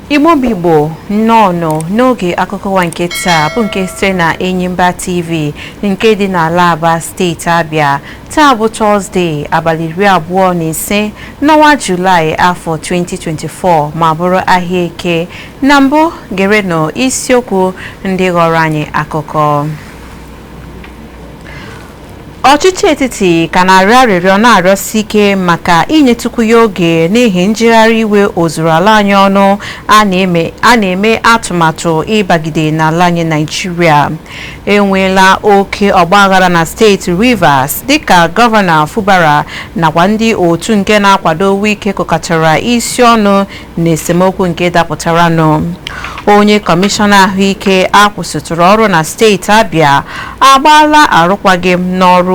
Igbo bụ Igbo, nnọọ n'oge akụkọ ụwa nke taa bụ nke sitere na Enyimba TV nke dị n'ala Aba, steeti Abịa. Taa bụ Tọzdee, abalị 25 n'ọnwa Julaị, afọ 2024, ma bụrụ ahịa Eke. Na mbụ, gerenụ isiokwu ndị ghọrọ anyị akụkọ. Ọchịchị etiti ka na-arịọ arịrịọ na-arịọsi ike maka inyetụkwu ya oge n'ihi njegharị iwe ozuru ala anyị ọnụ a na-eme atụmatụ ịbagide n'ala anyị Naijiria. Enweela oke ọgbaghara na steeti Rivers dịka Gọvanọ Fubara nakwa ndị otu nke na-akwado Wike kụkọtara isi ọnụ na esemokwu nke dapụtaranụ. Onye kọmishọna ahụike akwụsịtụrụ ọrụ na steeti Abịa agbaala arụkwaghịm n'ọrụ.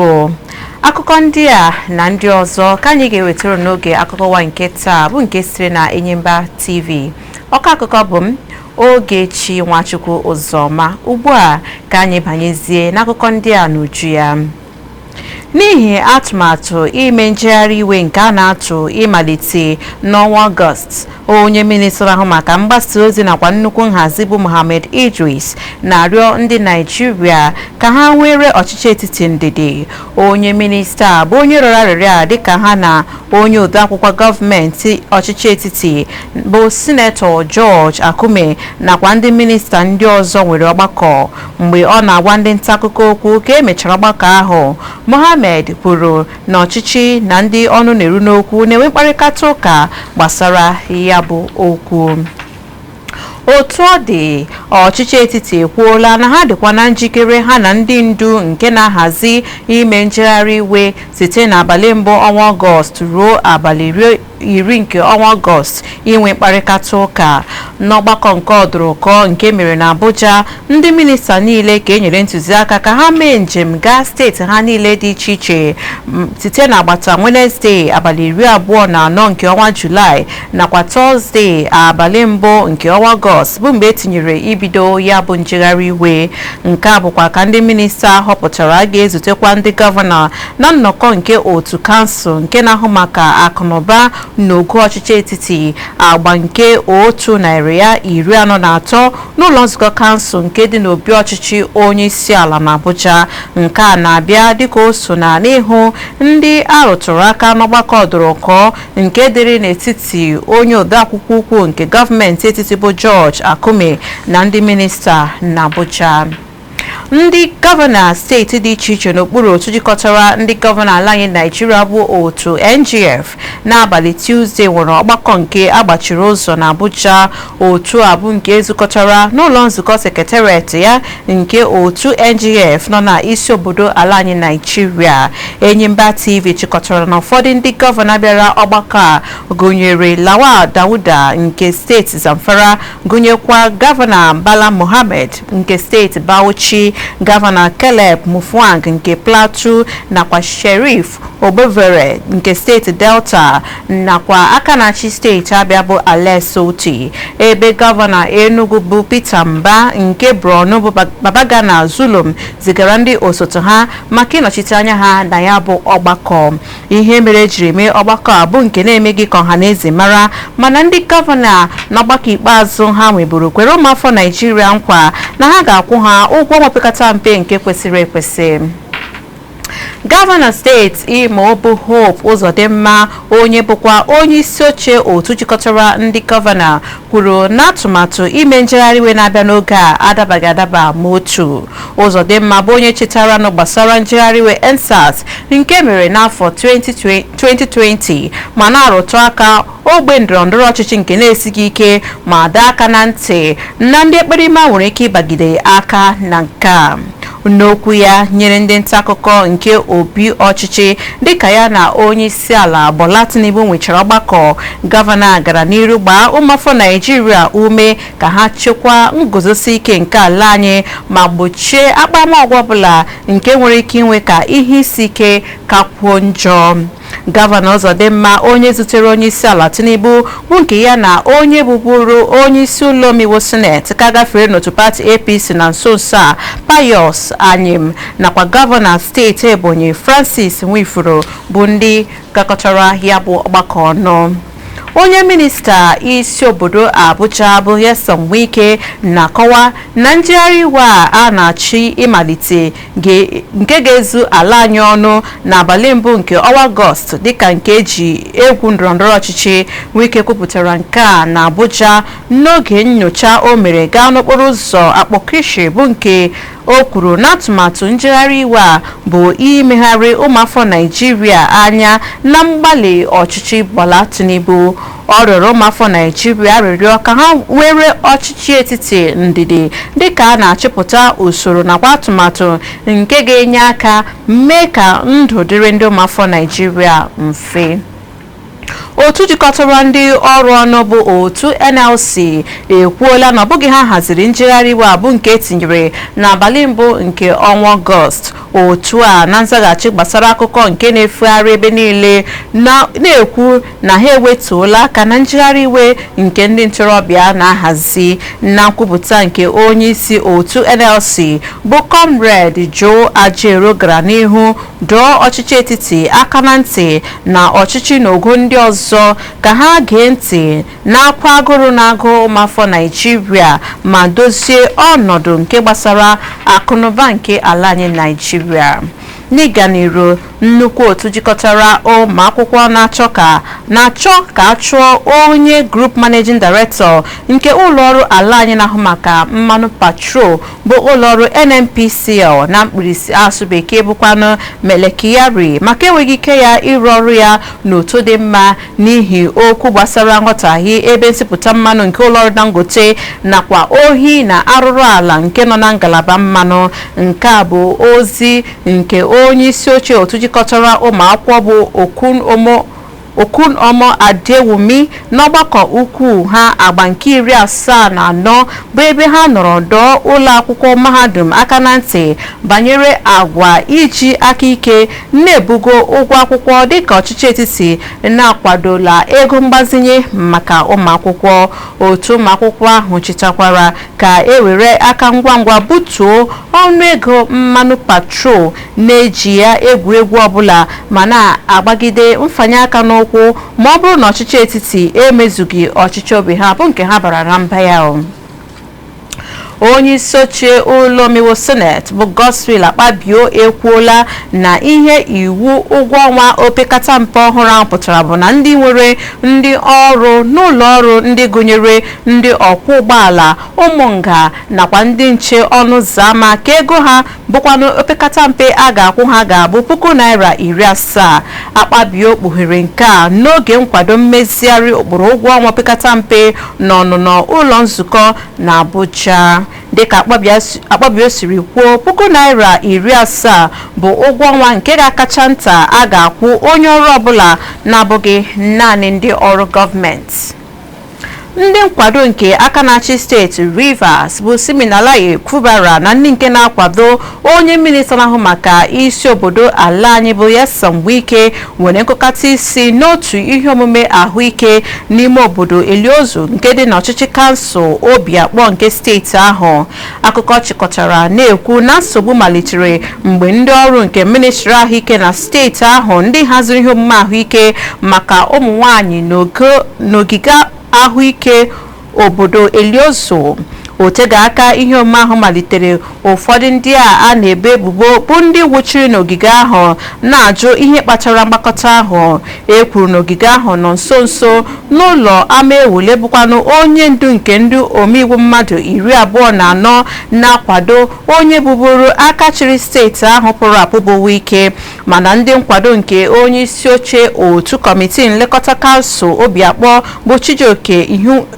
Akụkọ ndị a na ndị ọzọ ka anyị ga-ewetara n'oge akụkọ ụwa nke taa bụ nke sitere na Enyimba TV. Ọkọ akụkọ bụ m, Ogechi Nwachukwu Ụzọma. Ugbu a ka anyị banyezie n'akụkọ ndị a n'uju ya. N'ihi atụmatụ ime njegharị iwe nke a na-atụ ịmalite n'ọnwa Ọgọst, onye minista ahụ maka mgbasa ozi nakwa nnukwu nhazi bụ Mohammed Idris na-arịọ ndị Naijiria ka ha nwere ọchịchị etiti ndidi. Onye minista bụ onye rịọrọ arịrịọ a dịka ha na onye odeakwụkwọ gọọmenti ọchịchị etiti bụ Sinetọ George Akume nakwa ndị minista ndị ọzọ nwere ọgbakọ. Mgbe ọ na-agwa ndị nta akụkọ okwu ka emechara ọgbakọ ahụ, Mohammed kwuru na ọchịchị na ndị ọnụ na-eru n'okwu na-enwe mkparịta ụka gbasara ya bụ okwu. Otu ọ dị, ọchịchị etiti ekwuola na ha dịkwa na njikere ha na ndị ndu nke na-ahazi ime njegharị iwe site n'abalị 1 ọnwa Ọgọst ruo abalị 10 nke ọnwa Ọgọst inwe mkparịta ụka. N'ọgbakọ nke ọdụrụkọ nke mere na Abuja, ndị minista niile ka e nyere ntụziaka ka ha mee njem gaa steeti ha niile dị iche iche site n'agbata Wenezdee, abalị 24 nke ọnwa Julaị nakwa Tọzdee, abalị 1 nke ọnwa Ọgọst, bụ mgbe etinyere ibido ya bụ njegharị iwe. Nke a bụkwa ka ndị minista họpụtara ga-ezutekwa ndị gọvanọ na nnọkọ nke otu kansụl nke na-ahụ maka akụnụba n'ogo ọchịchị etiti agba nke 143 n'ụlọ nzukọ kansụl nke dị n'obi ọchịchị onye isi ala na Abuja. Nke a na-abịa dịka o so na n'ihu ndị arụtụrụ aka n'ọgbakọ ọdụrụkọ nke dịrị n'etiti onye odeakwụkwọ ukwu nke gọọmenti etiti bụ George Akume na ndị minista na Abuja. Ndị gọvanọ steeti dị iche iche n'okpuru otu jikọtara ndị gọvanọ ala anyị Naijiria bụ otu NGF n'abalị Tuzdee nwere ọgbakọ nke agbachiri ụzọ na Abuja. Otu a bụ nke ezukọtara n'ụlọ nzukọ sekretariat ya nke otu NGF nọ na isi obodo ala anyị Naijiria. Enyimba TV chịkọtara na ụfọdụ ndị gọvanọ bịara ọgbakọ a gụnyere Lawal Dauda nke steeti Zamfara, gụnyekwa Gọvanọ Bala Mohammed nke steeti Bauchi, Gọvanọ Caleb Mutfwang nke Plateau nakwa Sheriff Ogbevere nke steeti Delta nakwa aka na-achị steeti Abịa bụ Alex Oti, ebe Gọvanọ Enugu bụ Peter Mba nke Borno bụ Babagana Zulum zigara ndị osote ha maka ịnọchite anya ha na ya bụ ọgbakọ. Ihe mere ejiri mee ọgbakọ a bụ nke na-emeghị ka ọha na eze mara, mana ndị gọvanọ n'ọgbakọ ikpeazụ ha nweburu kwere ụmụafọ Naijiria nkwa na ha ga-akwụ ha ụgwọ ọnwa opekata mpe nke kwesịrị ekwesị. Gọvanọ steeti Imo bụ Hope Uzodimma, onye bụkwa onye isi oche otu jikọtara ndị gọvanọ, kwuru na atụmatụ ime njegharị iwe na-abịa n'oge a adabaghị adaba ma otu. Uzodimma bụ onye chetara nụ gbasara njegharị iwe EndSARS nke mere n'afọ 2020 ma na-arụtụ aka ogbe ndọrọndọrọ ọchịchị nke na-esighị ike, ma daa aka na ntị na ndị ekperima nwere ike ịbagide aka na nke a. N'okwu ya nyere ndị nta akụkọ nke obi ọchịchị dịka ya na onye isi ala Bola Tinubu nwechara ọgbakọ, gọvanọ gara n'iru gbaa ụmụafọ Naijiria ume ka ha chekwaa nguzosi ike nke ala anyị ma gbochie akparamagwa ọbụla nke nwere ike inwe ka ihe isi ike kakwuo njọ. Gọvanọ Uzodimma, onye zutere onye isi ala Tinubu, bụ nke ya na onye bụburu onye isi ụlọ omeiwu sineti ka gafere n'otu pati APC na nso nso a, Pius Anyim, nakwa gọvanọ steeti Ebonyi Francis Nwifuru, bụ ndị gakọtara ya bụ ọgbakọ ọnụ. Onye minista isi obodo Abuja bụ Nyesom Wike na-akọwa na njegharị iwe a na-achị ịmalite nke ga-ezu ala anyị ọnụ n'abalị mbụ nke ọnwa Ọgọst dịka nke eji egwu ndọrọndọrọ ọchịchị. Wike kwupụtara nke a na Abuja n'oge nyocha o mere gaa n'okporo ụzọ Akpọkishi, bụ nke o kwuru na atụmatụ njegharị iwe a bụ imegharị ụmụafọ Naijiria anya na mgbalị ọchịchị Bola Tinubu. Ọ rịọrọ ụmụafọ Naijiria arịrịọ ka ha were ọchịchị etiti ndidi dịka a na-achịpụta usoro nakwa atụmatụ nke ga-enye aka mee ka ndụ dịrị ndị ụmụafọ Naijiria mfe. Otu jikọtara ndị ọrụ ọnụ bụ otu NLC ekwuola na ọ bụghị ha haziri njegharị iwe a bụ nke etinyere n'abalị mbụ nke ọnwa Ọgọst. Otu a, na nzaghachi gbasara akụkọ nke na-efegharị ebe niile na-ekwu na ha ewetuola aka na njegharị iwe nke ndị ntorobịa na-ahazi, na nkwupụta nke onye isi otu NLC bụ Comrade Joe Ajaero gara n'ihu dọọ ọchịchị etiti aka na ntị na ọchịchị n'ogo ndị ọzọ ka ha gee ntị n'akwa agụrụ na-agụ ụmụafọ Naijiria ma dozie ọnọdụ nke gbasara akụnụba nke ala anyị Naijiria. N'ịga n'iru, nnukwu otu jikọtara ụmụ akwụkwọ na-achọ ka a chụọ onye Group Managing Director nke ụlọọrụ ala anyị na-ahụ maka mmanụ petrol, bụ ụlọọrụ NNPCL na mkpirisi asụ bekee, bụkwanụ Mele Kyari, maka enweghị ike ya ịrụ ọrụ ya n'otu dị mma n'ihi okwu gbasara nghọtahie ebe nsipụta mmanụ nke ụlọọrụ Dangote nakwa ohi na arụrụ ala nke nọ na ngalaba mmanụ. Nke a bụ ozi nke onye isi oche otu jikọtara ụmụ akwụkwọ bụ Okun Omo Adewumi n'ọgbakọ ukwu ha agba nke 74, bụ ebe ha nọrọ dọọ ụlọ akwụkwọ mahadum aka na ntị banyere agwa iji aka ike na-ebugo ụgwọ akwụkwọ dịka ọchịchị etiti na-akwadola ego mgbazinye maka ụmụ akwụkwọ. Otu ụmụ akwụkwọ ahụ chetakwara ka e were aka ngwa ngwa butuo ọnụego mmanụ petrol na-eji ya egwuregwu ọbụla ma na-agbagide mfanye aka n'ụkwụ ma ọ bụrụ na ọchịchị etiti emezughị ọchịchị obi ha, bụ nke ha bara na mba ya. Onye isi oche ụlọ omeiwu sineti bụ Godswill Akpabio ekwuola na ihe iwu ụgwọ ọnwa opekata mpe ọhụrụ ahụ pụtara bụ na ndị nwere ndị ọrụ n'ụlọ ọrụ, ndị gụnyere ndị ọkwọ ụgbọala, ụmụ nga nakwa ndị nche ọnụ ụzọ ámá, ka ego ha bụkwanụ opekata mpe a ga-akwụ ha ga-abụ ₦70,000. Akpabio kpughere nke a n'oge nkwado mmezigharị ụkpụrụ ụgwọ ọnwa opekata mpe n'ọnụnọ ụlọ nzukọ na Abuja. Dịka Akpabio siri kwuo, ₦70,000 bụ ụgwọ ọnwa nke ga-akacha nta a ga-akwụ onye ọrụ ọbụla na-abụghị naanị ndị ọrụ gọọmenti. Ndị nkwado nke aka na-achị steeti Rivers bụ Siminalayi Fubara na ndị nke na-akwado onye minista na-ahụ maka isi obodo ala anyị bụ Nyesom Wike nwere nkụkọta isi n'otu ihe omume ahụike n'ime obodo Eliozu nke dị n'ọchịchị kansụl Obiakpọ nke steeti ahụ. Akụkọ chịkọtara na-ekwu na nsogbu malitere mgbe ndị ọrụ nke ministri ahụike na steeti ahụ, ndị haziri ihe omume ahụike maka ụmụ nwanyị n'ogige ahụike obodo Eliozu. Otego aka ihe omume ahụ malitere, ụfọdụ ndị a a na-ebo ebubo bụ ndị nwụchiri n'ogige ahụ na-ajụ ihe kpatara mgbakọta ahụ. E kwuru n'ogige ahụ nọ nso nso n'ụlọ ama ewule bụkwanụ onye ndu nke ndị omeiwu mmadụ 24 na-akwado onye bụburu aka chịrị steeti ahụ pụrụ apụ bụ Wike. Mana ndị nkwado nke onye isi oche otu kọmitii nlekọta kansụl Obiakpọ bụ Chijioke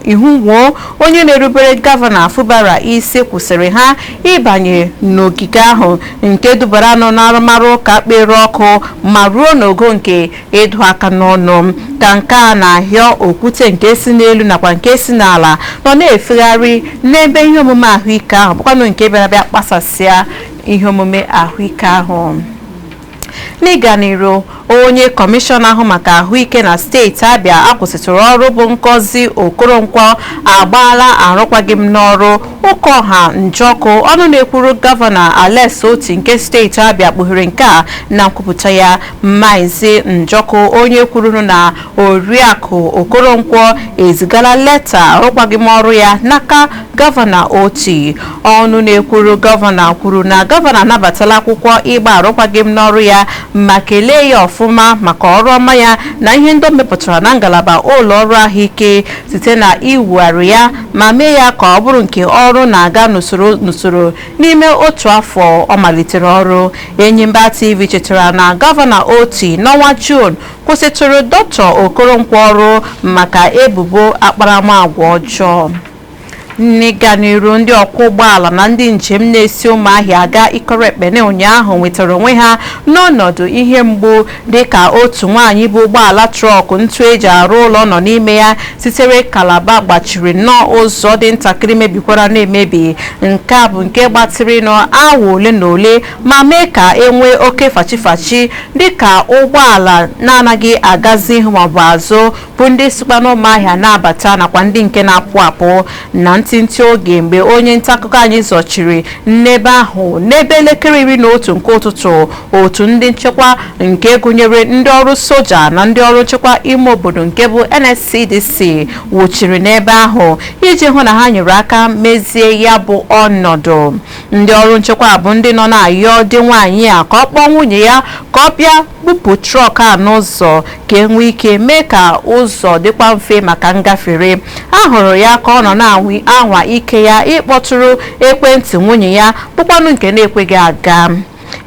Ihunwo, onye na-erubere gọvanọ Fubara isi, kwụsịrị ha ịbanye n'ogige ahụ, nke dubara nọ n'arụmarụ ụka kpere ọkụ ma ruo n'ogo nke ịdụ aka n'ọnụ. Ka nke a na-ahịọ, okwute nke si n'elu nakwa nke si n'ala nọ na-efegharị n'ebe ihe omume ahụike ahụ, bụkwanụ nke bịara bịa kpasasịa ihe omume ahụike ahụ. N'ịga n'iru, Onye kọmishọna ahụ maka ahụike na steeti Abịa akwụsịtụrụ ọrụ bụ Ngozi Okoronkwo agbaala arụkwaghịm n'ọrụ Ụkọha Njọkụ. Ọnụ na-ekwuru Gọvanọ Alex Oti nke steeti Abịa kpughere nke a na nkwupụta ya. Maazị Njọkụ, onye kwuru na Oriakụ Okoronkwo ezigala leta arụkwaghịm ọrụ ya n'aka Gọvanọ Oti. Ọnụ na-ekwuru gọvanọ kwuru na gọvanọ anabatala akwụkwọ ịgba arụkwaghịm n'ọrụ ya ma kelee ya ọfụma maka ọrụ ọma ya na ihe ndị o mepụtara na ngalaba ụlọ ọrụ ahụike site na iwugharị ya ma mee ya ka ọ bụrụ nke ọrụ na-aga n'usoro n'usoro n'ime otu afọ ọ malitere ọrụ. Enyimba TV chetara na Gọvanọ Oti n'ọnwa Juun kwụsịtụrụ Dr. Okoronkwo ọrụ maka ebubo akparamagwa ọjọọ. N'ịga n'iru, ndị ọkwọ ụgbọala na ndị njem na-esi Ụmụahịa aga Ikorekpene ụnyaahụ nwetara onwe ha n'ọnọdụ ihe mgbu dịka otu nwaanyị bụ ụgbọala trọk ntụ eji arụ ụlọ nọ n'ime ya sitere Kalaba gbachiri nnọọ ụzọ dị ntakịrị mebikwara na-emebi. Nke a bụ nke gbatịrị n'awa ole na ole ma mee ka e nwee oke fachifachi dịka ụgbọala na-anaghị agazi ihu maọbụ azụ, bụ ndị sikwa n'Ụmụahịa na-abata nakwa ndị nke na-apụ apụ. Na ntịntị oge mgbe onye nta akụkọ anyị zọchiri n'ebe ahụ n'ebe elekere 11 nke ụtụtụ, otu ndị nchekwa nke gụnyere ndị ọrụ soja na ndị ọrụ nchekwa ime obodo nke bụ NSCDC wụchiri n'ebe ahụ iji hụ na ha nyere aka mezie ya bụ ọnọdụ. Ndị ọrụ nchekwa bụ ndị nọ na-ayọ dị nwaanyị a ka ọ kpọọ nwunye ya ka ọ bịa bupụ trọk a n'ụzọ ka e nwee ike mee ka ụzọ dịkwa mfe maka ngafere. A hụrụ ya ka ọ nọ na-anwa ike ya ịkpọtụrụ ekwentị nwunye ya, bụkwanụ nke na-ekweghị aga,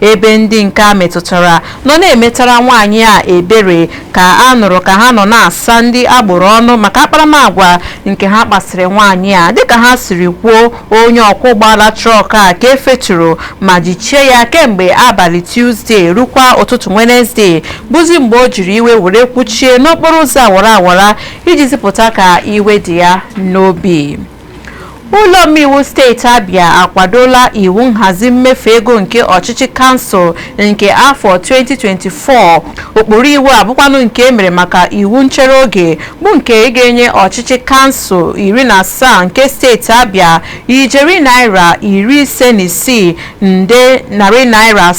ebe ndị nke a metụtara nọ na-emetara nwaanyị a ebere ka a nụrụ ka ha nọ na-asa ndị agboro ọnụ maka akparamagwa nke ha kpasịrị nwaanyị a. Dịka ha siri kwuo, onye ọkwọ ụgbọala trọk a ka efeturu ma jichie ya kemgbe abalị Tuzdee rukwa ụtụtụ Wenezdee, bụzi mgbe o jiri iwe were kwuchie n'okporo ụzọ awara awara iji zipụta ka iwe dị ya n'obi. Ụlọ omeiwu steeti Abịa akwadola iwu nhazi mmefu ego nke ọchịchị kansụl nke afọ 2024. Ụkpụrụ iwu a bụkwanụ nke emere maka iwu nchere oge, bụ nke ga-enye ọchịchị kansụl 17 nke steeti Abịa ijeri naira 56, nde narị naira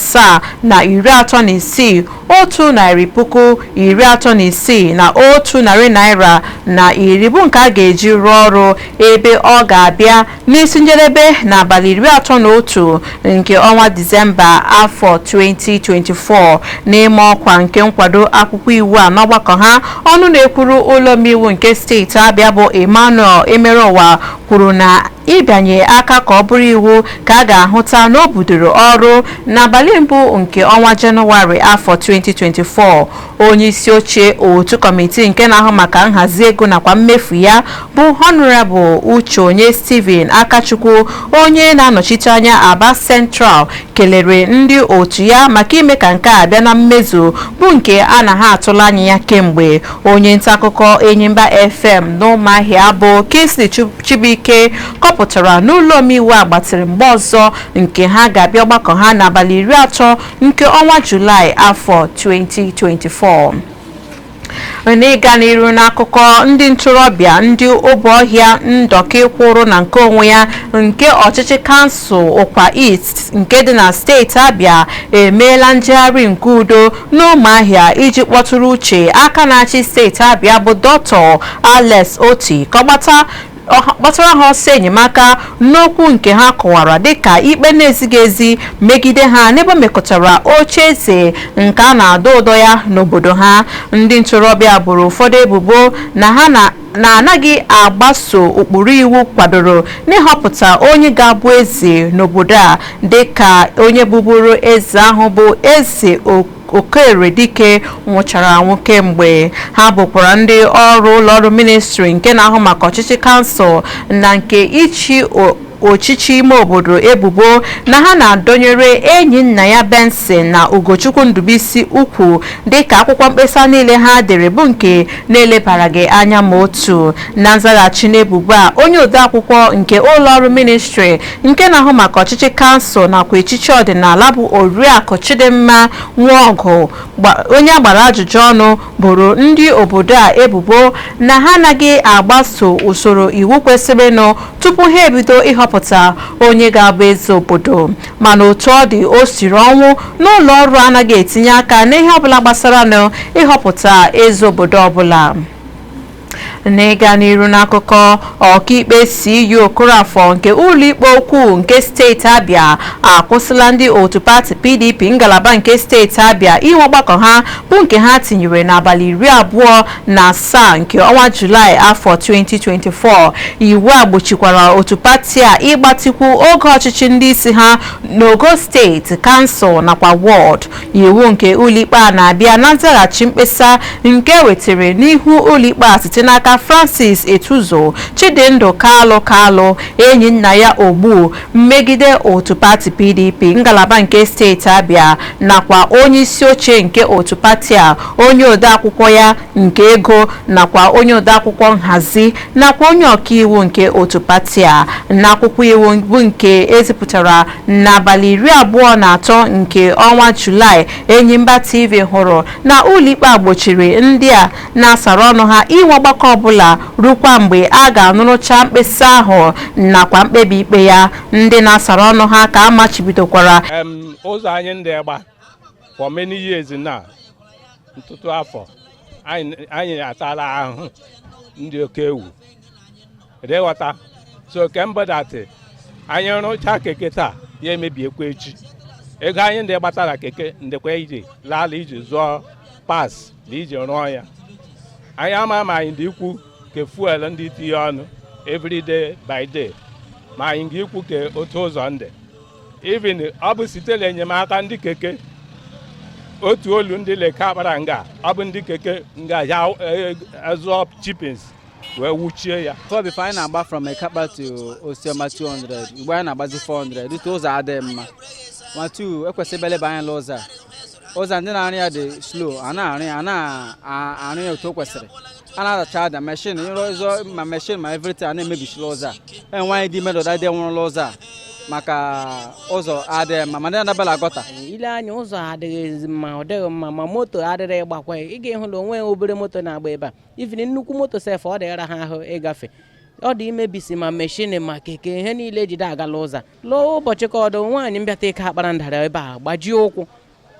736, 136,000 na ₦110, bụ nke a ga-eji rụọ ọrụ, ebe ọ ga-abịa n'isi njedebe n'abalị 31 nke ọnwa Disemba afọ 2024. N'ime ọkwa nke nkwado akwụkwọ iwu a n'ọgbakọ ha, ọnụ na-ekwuru ụlọ omeiwu nke steeti Abịa bụ Emmanuel Emereụwa kwuru na ịbịanye aka ka ọ bụrụ iwu ka a ga-ahụta na o bidoro ọrụ n'abalị mbụ nke ọnwa Jenụwarị afọ 2024. Onye isi oche otu kọmitii nke na-ahụ maka nhazi ego nakwa mmefu ya bụ Honorable Uche Onye Steven Akachukwu, onye na-anọchite anya Aba Central, kelere ndị otu ya maka ime ka nke a bịa na mmezu, bụ nke a na ha atụla anya ya kemgbe. Onye nta akụkọ Enyimba FM n'Ụmụahịa bụ Kingsley Chibuike kọpụtara n'ụlọ omeiwu a gbatịrị mgbe ọzọ nke ha ga-abịa ọgbakọ ha n'abalị 30 nke ọnwa Julaị afọ 2024. N'ịga n'iru n'akụkọ, ndị ntorobịa ndị ọbọhịa ndọka kwụrụ na nke onwe ya nke ọchịchị kansụl Ụkwa East nke dị na steeti Abịa emeela njegharị nke udo n'Ụmụahịa iji kpọtụrụ uche aka na-achị steeti Abịa bụ Dr. Alex Oti ka ọ kpatara ha ọsọ enyemaka n'okwu nke ha kọwara dịka ikpe na-ezighị ezi megide ha n'ebe mekọtara oche eze nke a na-adọ ụdọ ya n'obodo ha. Ndị ntorobịa bụrụ ụfọdụ ebubo na ha na-anaghị agbaso ụkpụrụ iwu kwadoro n'ịhọpụta onye ga-abụ eze n'obodo a, dịka onye bụburu eze ahụ bụ Eze Okeredike nwụchara anwụ kemgbe. Ha bụkwara ndị ọrụ ụlọọrụ ministri nke na-ahụ maka ọchịchị kansụl na nke ichi ọchịchị ime obodo ebubo na ha na-adọnyere enyi nna ya Benson na Ugochukwu Ndubuisi ukwu, dịka akwụkwọ mkpesa niile ha dere bụ nke na-elebaraghị anya ma otu. Na nzaghachi n'ebubo a, onye odeakwụkwọ nke ụlọọrụ ministri nke na-ahụ maka ọchịchị kansụl nakwa echichi ọdịnala, bụ Oriakụ Chidimma Nwaọgụ, onye agbara ajụjụ ọnụ, boro ndị obodo a ebubo na ha anaghị agbaso usoro iwu kwesịrịnụ tupu ha ebido ịhọpụta onye ga-abụ eze obodo. Mana otu ọ dị, o siri ọnwụ n'ụlọ ọrụ anaghị etinye aka n'ihe ọbụla gbasara na ịhọpụta eze obodo ọbụla. N'ịga n'iru n'akụkọ, ọkaikpe C.U. Okorafor nke ụlọikpe ukwu nke steeti Abịa akwụsịla ndị otu pati PDP ngalaba nke steeti Abịa inwe ọgbakọ ha, bụ nke ha tinyere n'abalị 27 nke ọnwa Julaị afọ 2024. Iwu a gbochikwara otu pati a ịgbatikwu oge ọchịchị ndị isi ha n'ogo steeti, kansụl nakwa wọd. Iwu nke ụlọikpe a na-abịa na nzaghachi mkpesa nke wetere n'ihu ụlọikpe a site n'aka Francis Etuzo Chidindu Kalụ Kalụ, enyi nna ya Ogbu, mmegide otu pati PDP ngalaba nke steeti Abịa nakwa onye isi oche nke otu pati a, onye odeakwụkwọ ya nke ego nakwa onye odeakwụkwọ nhazi nakwa onye ọkaiwu nke otu pati a. N'akwụkwọ iwu bụ nke ezipụtara n'abalị 23 nke ọnwa Julaị, Enyimba TV hụrụ na ụlọikpe a gbochiri ndị a na-asara ọnụ ha inwe ọgbakọ ọbụla rukwa mgbe a ga-anụrụcha mkpesa ahụ nakwa mkpebi ikpe ya. Ndị na-asara ọnụ ha ka a machibidokwara Ụzọ anyị ndị gba for many years now, ntụtụ afọ anyị atala ahụhụ ndị oke ewu ịghọta. So kemgbe datị anyị rụchaa keke taa, ya emebiekwa echi. Ego anyị ndị gbatara keke ndekwa iji laala iji zụọ parts na iji rụọ ya. Anyị ama ma anyị dị ikwu ke fuel ndị tinye ọnụ every day by day, ma anyị ga-ikwu ke otu ụzọ ndị even ọ bụ site n'enyemaka ndị keke otu olu ndị leke akpara nga ọ bụ ndị keke nga ya zụọ chippings wee wuchie ya. Before before anyị na-agba from Ekapa to Osioma 200, ugbu anyị na-agbazi 400 due to ụzọ adịghị mma. Ma two, ekwesịrị ebe leba anya n'ụzọ a. Ụzọ ndị na-arụ ya dị slow, a na-arụ ya, a na-arụ ya otu o kwesịrị. A na-adacha ada machine ịrụ ma machine ma everything a na-emebisila ụzọ a. E nwaanyị dị ime dọda dị nwụrụla ụzọ a maka ụzọ adịghị mma, ma ndị na-adabala gutter. Ile anya, ụzọ adịghị mma, ọ dịghị mma, ma moto adịrị ịgbakwa. Ị ga-ehụ na onwe obere moto na-agba ebe a, even nnukwu moto sef, ọ dịghara ha ahụ ịgafe. Ọ dị imebisi ma machine ma keke, ihe niile ejide agala ụzọ lụọ. Ụbọchị ka ọdụ nwaanyị mbịata ike akpara ndara ebe a gbajie ụkwụ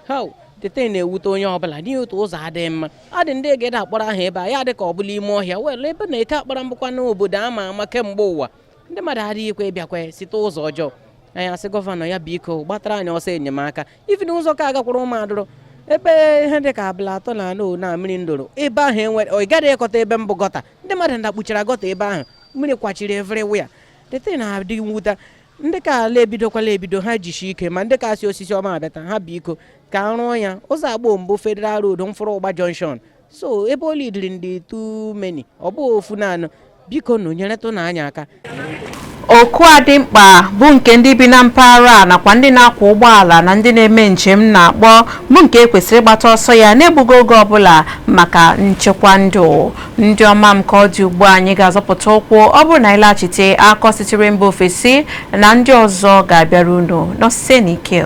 ha tete. Na-ewute onye ọbụla n'ihi otu ụzọ adịghị mma. Ọ dị ndị egede akpọrọ aha ebe a, ya dị ka ọ bụla ime ọhịa wel ebe na Eke Akpara mbụkwa n'obodo ama ama kemgbe ụwa. Ndị mmadụ adịghịkwa ịbịakwa site ụzọ ọjọọ. Anyị asị gọvanọ ya biko gbatara anyị ọsọ enyemaka. Ifin ụzọ ka agakwara ụmụ adụrụ ebe ihe dị ka abụla atọ na anọ na mmiri ndoro ebe ahụ enwere ọ gaghị ịkọta ebe mbụ gutter. Ndị mmadụ ndakpuchara gutter ebe ahụ, mmiri kwachiri everywhere. Tete na-adị mwute. Ndị ka ala ebidokwala ebido, ha jishi ike, ma ndị ka si osisi ọma abịata ha, biko ka arụọ ya. Ụzọ agbo mbụ Federal Road mfụrụ ụgba junction, so ebe o lidiri ndị too many, ọ bụ ofu naanị. Biko nụ nyeretụ na anyị aka. Oku a dị mkpa bụ nke ndị bi na mpaghara a nakwa ndị na-akwọ ụgbọala na ndị na-eme njem na-akpọ, bụ nke ekwesịrị ịgbata ọsọ ya na-egbughị oge ọbụla maka nchekwa ndụ. Ndị ọma m, ka ọ dị ugbu a, anyị ga-azọpụta ụkwụ. Ọ bụrụ na anyị laghachite, akọ sitere mba ofesi na ndị ọzọ ga-abịara unu. Nọsie n'ike.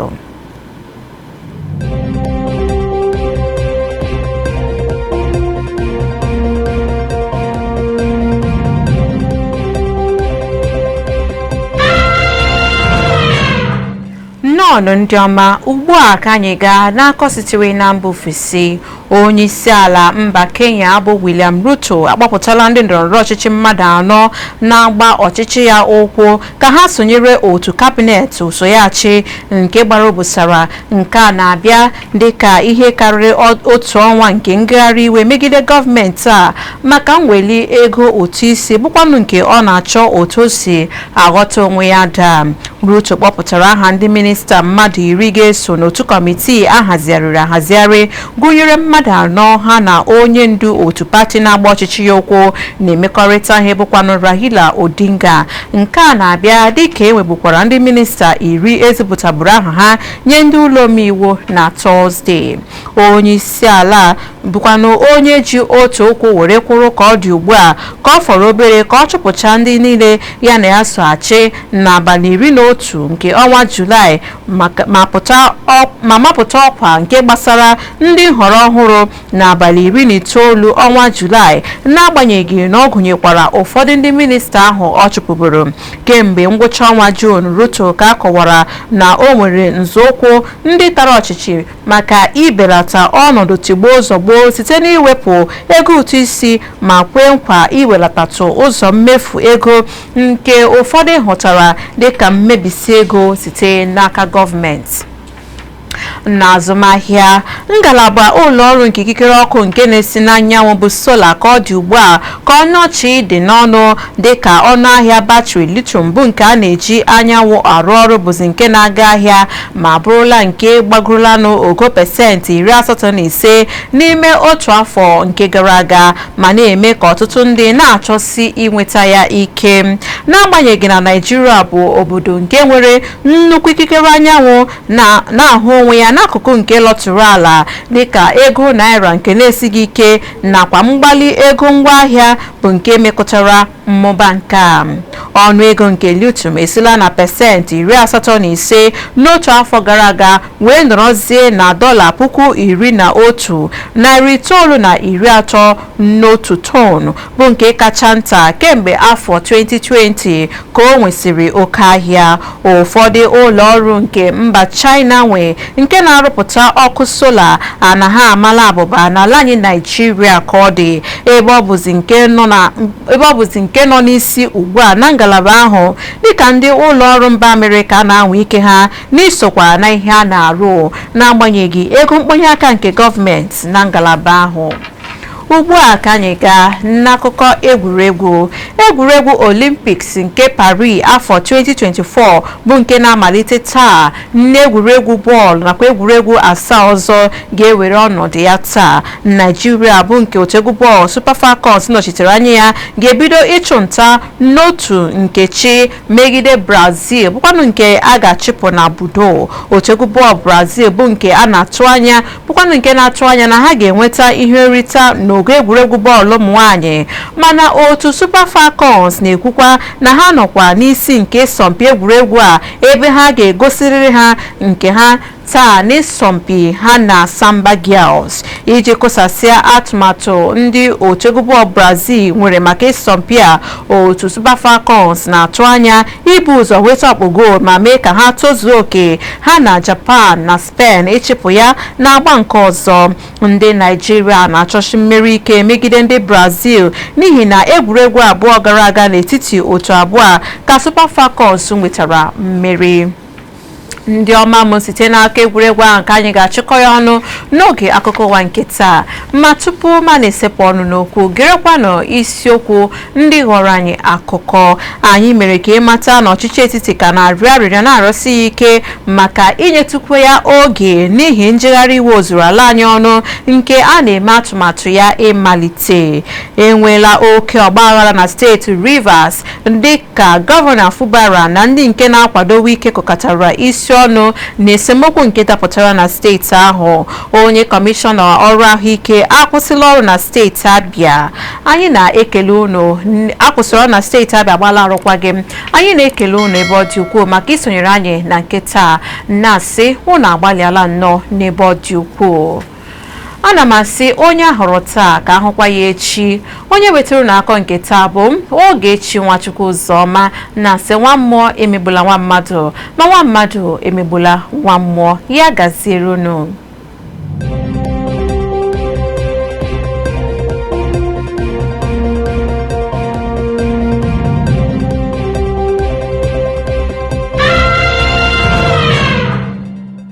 Nnọọ ndị ọma. Ugbu a ka anyị gaa n'akọ sitere na mba ofesi. Onye isi ala mba Kenya bụ William Ruto akpọpụtala ndị ndọrọndọrọ ọchịchị mmadụ anọ na-agba ọchịchị ya ụkwụ ka ha sonyere otu kabinet usoghachi nke gbara obosara. Nke a na-abịa dịka ihe karịrị otu ọnwa nke ngagharị iwe megide gọọmenti a maka mweli ego ụtụ isi, bụkwanụ nke ọ na-achọ otu o si aghọta onwe ya daa. Ruto kpọpụtara aha ndị minista Mmadụ 10 ga-eso n'otu kọmitii ahazigharịrị ahazigharị, gụnyere mmadụ anọ ha na onye ndu otu pati na-agba ọchịchị ya ụkwụ na-emekọrịta ihe, bụkwanụ Raila Odinga. Nke a na-abịa dịka e nwegbukwara ndị minista 10 ezipụtaburu aha ha nye ndị ụlọ omeiwu na Tọzdee. Onye isi ala bụkwanụ onye ji otu ụkwụ were kwụrụ ka ọ dị ugbu a, ka ọ fọrọ obere ka ọ chụpụcha ndị niile ya na ya so achị n'abalị 11 nke ọnwa Julaị, ma mapụta ọkwa nke gbasara ndị nhọrọ ọhụrụ n'abalị 19 ọnwa Julaị, n'agbanyeghị na ọ gụnyekwara ụfọdụ ndị minista ahụ ọ chụpụburu kemgbe ngwụcha ọnwa Juun. Ruto ka akọwara na o nwere nzọụkwụ ndị tara ọchịchị maka ibelata ọnọdụ tigbuo zọgbuo site n'iwepụ ego ụtụ isi, ma kwee nkwa iwelatatụ ụzọ mmefu ego nke ụfọdụ hụtara dịka mmebisi ego site n'aka gọọmenti. N'azụmahịa, ngalaba ụlọ ọrụ nke ikikere ọkụ nke na-esi n'anyanwụ bụ sola ka ọ dị ugbu a ka ọnụọchị dị n'ọnụ, dịka ọnụahịa batrị lithium bụ nke a na-eji anyanwụ arụ ọrụ bụzi nke na-aga ahịa, ma bụrụla nke gbagorolanụ ogo 85% n'ime otu afọ nke gara aga, ma na-eme ka ọtụtụ ndị na-achọsi inweta ya ike, n'agbanyeghị na Naijiria bụ obodo nke nwere nnukwu ikikere anyanwụ na-ahụ onwe ya n'akụkụ nke lọtụrụ ala, dịka ego naira nke na-esighị ike nakwa mgbali ego ngwaahịa bụ nke mekọtara mmụba nke a. Ọnụ ego nke lithium esila na 85% n'otu afọ gara aga wee nọrọzie na $11,931 n'otu ton, bụ nke kacha nta kemgbe afọ 2020 ka o nwesịrị oke ahịa. Ụfọdụ ụlọ ọrụ nke mba China nwe nke na-arụpụta ọkụ sola anaghị amala abụba n'ala anyị Naijiria ka ọ dị, ebe ọ bụzi nke nọ n'isi ugbu a na ngalaba ahụ, dịka ndị ụlọ ọrụ mba Amerịka na-anwa ike ha n'isokwa na ihe a na-arụ, n'agbanyeghị ego mkponye aka nke gọọmenti na ngalaba ahụ. Ugbu a ka anyị gaa n'akụkọ egwuregwu. Egwuregwu Olympics nke Paris afọ 2024 bụ nke na-amalite taa n'egwuregwu bọọlụ nakwa egwuregwu asaa ọzọ ga-ewere ọnọdụ ya taa. Naijiria bụ nke otu egwu bọọlụ Super Falcons nọchitere anya ya ga-ebido ịchụ nta n'otu nkechi megide Brazil, bụkwanụ nke a ga-achịpụ na Budo. Otu egwu bọọlụ Brazil bụ nke a na-atụ anya, bụkwanụ nke na-atụ anya na ha ga-enweta ihe nrita n'ogo egwuregwu bọọlụ ụmụ nwanyị, mana otu Super Falcons na-ekwukwa na ha nọkwa n'isi nke ịsọmpi egwuregwu a, ebe ha ga-egosirịrị ha nke ha taa n'ịsọmpi ha na Samba Girls iji kụsasịa atụmatụ ndị otu egwu bọọlụ Brazil nwere maka ịsọmpi a. Otu Super Falcons na-atụ anya ibu ụzọ nweta ọkpụ goolu ma mee ka ha tozuo oke ha na Japan na Spain ịchịpụ ya n'agba nke ọzọ. Ndị Naijiria na-achọsi mmeri ike megide ndị Brazil, n'ihi na egwuregwu abụọ gara aga n'etiti otu abụọ a ka Super Falcons nwetara mmeri. Ndị ọma m, site n'aka egwuregwu ahụ ka anyị ga-achịkọ ya ọnụ n'oge akụkọ ụwa nke taa. Ma tupu ma na-esepụ ọnụ n'okwu, gerekwanụ isiokwu ndị ghọrọ anyị akụkọ. Anyị mere ka ịmata na ọchịchị etiti ka na-arịọ arịrịọ na-arịọsi ya ike maka inyetụkwu ya oge n'ihi njegharị iwe ozuru ala anyị ọnụ nke a na-eme atụmatụ ya ịmalite. Enweela oke ọgbaghara na steeti Rivers, dịka gọvanọ Fubara na ndị nke na-akwado Wike kụkọtara isi ọnụ na esemokwu nke dapụtara na steeti ahụ. Onye kọmishọna ọrụ ahụike akwụsịla ọrụ na steeti Abịa. Anyị na-ekele unu. Akwụsịrị ọrụ na steeti Abịa agbala arụkwaghị m. Anyị na-ekele unu ebe ọ dị ukwuu maka isonyere anyị na nke taa, na-asị unu agbalịala nnọọ n'ebe ọ dị ukwuu. Ana m asị onye ahụrụ taa ka ahụkwa ya echi. Onye wetara unu akọ nke taa bụ m, Ogechi Nwachukwu Ụzọma, na-asị nwa mmụọ emegbula nwa mmadụ, ma nwa mmadụ emegbula nwa mmụọ. Ya gaziere unu.